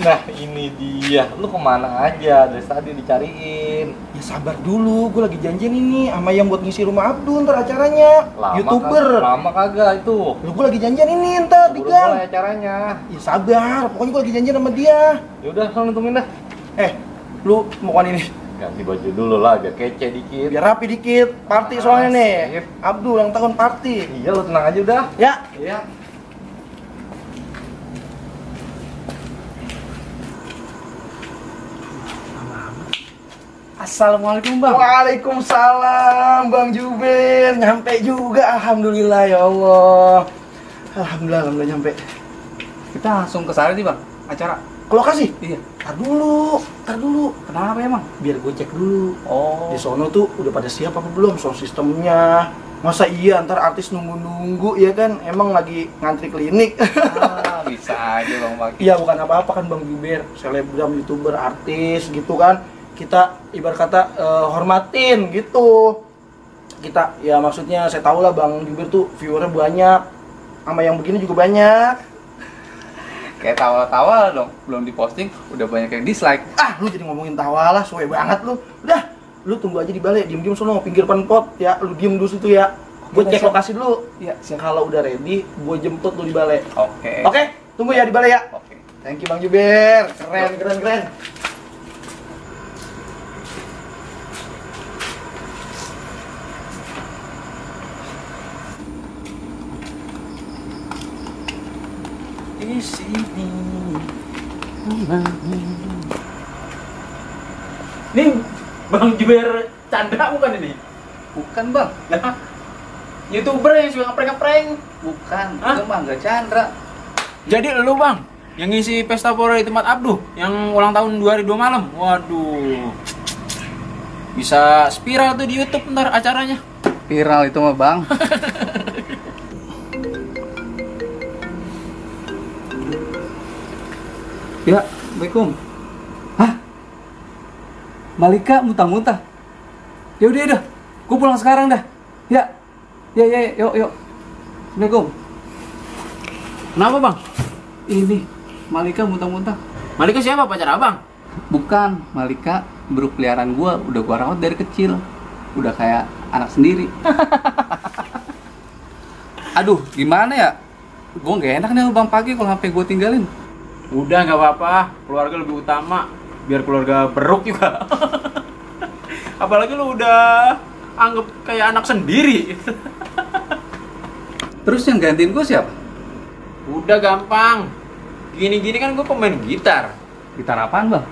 Nah ini dia, lu kemana aja? Dari tadi dicariin. Ya sabar dulu, gue lagi janjian ini sama yang buat ngisi rumah Abdul ntar acaranya. YouTuber. Lama kagak itu. Lu gue lagi janjian ini ntar di gang. Mulai acaranya. Ya sabar, pokoknya gue lagi janjian sama dia. Ya udah, lu nungguin dah. Lu mau kan ini? Ganti baju dulu lah, biar kece dikit. Biar rapi dikit, party soalnya nih. Abdul yang tahun party. Iya, lu tenang aja udah. Ya. Iya. Assalamualaikum Bang. Waalaikumsalam Bang Juber, nyampe juga, alhamdulillah ya Allah. Alhamdulillah nyampe. Kita langsung ke sana nih Bang, acara. Ke lokasi? Iya. Tar dulu. Kenapa emang? Biar gue cek dulu. Oh. Di sono tuh udah pada siap apa belum sound sistemnya? Masa iya ntar artis nunggu-nunggu ya kan? Emang lagi ngantri klinik. Bisa aja Bang Bagi. Iya bukan apa-apa kan Bang Juber, selebgram, YouTuber, artis gitu kan. Kita ibarat kata hormatin gitu. Kita ya maksudnya saya tahu lah Bang Juber tuh viewernya banyak. Sama yang begini juga banyak. Kayak tawa-tawa dong, belum diposting udah banyak yang dislike. Lu jadi ngomongin tawa lah, suwe banget lu. Udah, lu tunggu aja di balai, diem-diem sono pinggir pot ya. Lu diem dulu situ ya. Gue cek lokasi dulu. Iya, siap. Kalau udah ready, gue jemput lu di balai. Oke. Oke, tunggu ya di balai ya. Oke. Thank you Bang Juber. Keren. Di sini. Nih, Bang Juber Chandra bukan ini? Bukan Bang. Nah, YouTuber yang suka ngeprank-ngeprank. Bukan. Hah? Itu Bang gak Chandra. Jadi lu Bang, yang ngisi pesta pora di tempat Abduh, yang ulang tahun 2 hari 2 malam. Waduh. Bisa spiral tuh di YouTube ntar acaranya. Viral itu mah Bang. Ya, Assalamualaikum. Hah? Malika muntah-muntah. Ya udah, gue pulang sekarang dah. Ya, yuk. Assalamualaikum. Kenapa Bang? Ini Malika muntah-muntah. Malika siapa, pacar Abang? Bukan, Malika buruk peliharaan gue, udah gue rawat dari kecil. Udah kayak anak sendiri. Aduh, gimana ya? Gue gak enak nih Bang Pagi kalau HP gue tinggalin. Udah nggak apa-apa, keluarga lebih utama. Biar keluarga beruk juga. Apalagi lu udah anggap kayak anak sendiri. Terus yang gantiin gue siapa? Udah gampang. Gini-gini kan gue pemain gitar. Gitar apaan Bang?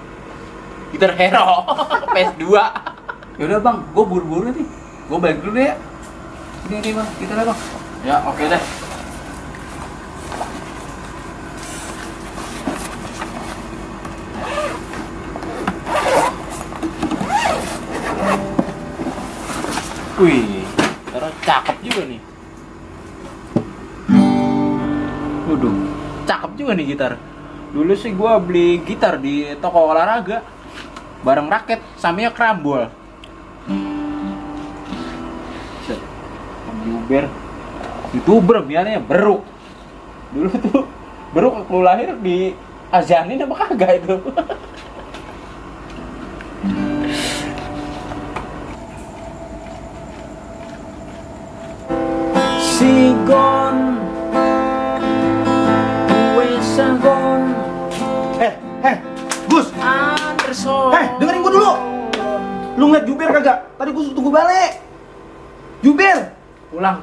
Gitar Hero. PS2. Yaudah Bang, gue buru-buru nih. Gue balik dulu deh ya. Ini Bang, gitarnya Bang. Ya, oke deh. Wih, terus cakep juga nih. Waduh, cakep juga nih gitar. Dulu sih gua beli gitar di toko olahraga bareng raket, sampingnya kerambol. Set, Juber, YouTuber biasanya beruk. Dulu tuh beruk waktu lahir di azanin apa kagak itu? Sigon, kue sagon, Gus. Anderson. Dengerin gue dulu. Lu ngeliat Juber kagak? Tadi gue suruh tunggu balai. Juber. Pulang.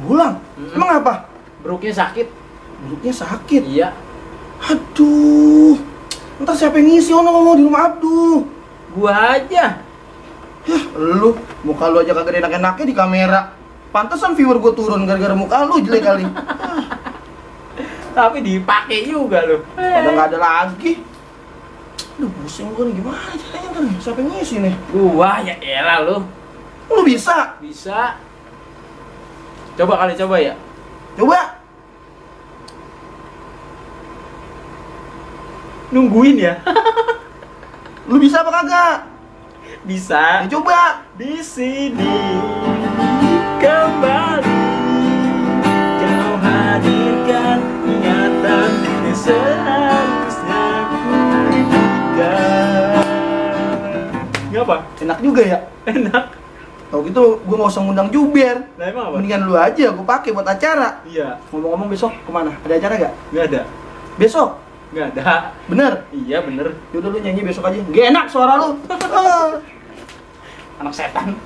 Pulang? Emang apa? Beruknya sakit. Buruknya sakit. Iya. Aduh. Ntar siapa yang ngisi ono di rumah Abduh? Gua aja. Lu, muka lu aja kagak enak-enaknya di kamera. Pantesan viewer gue turun gara-gara muka lu jelek kali. Tapi dipakai juga lu. Pada nggak ada lagi. Aduh, pusing gue nih, gimana caranya ntar nih? Siapa yang ngisi nih? Gua ya elah lu. Lu bisa? Bisa. Coba ya. Coba. Nungguin ya. Lu bisa apa kagak? Bisa. Ya coba. Di sini kembali kau hadirkan ingatan yang seharusnya Ngapa? Enak juga ya. Enak. Tau gitu gue nggak usah ngundang Juber. Nah emang apa? Mendingan lu aja gue pakai buat acara. Iya. Ngomong-ngomong besok kemana? Ada acara gak? Nggak ada. Besok? Nggak ada. Bener? Iya bener. Yaudah lu nyanyi besok aja. Gak enak suara lu. Anak setan.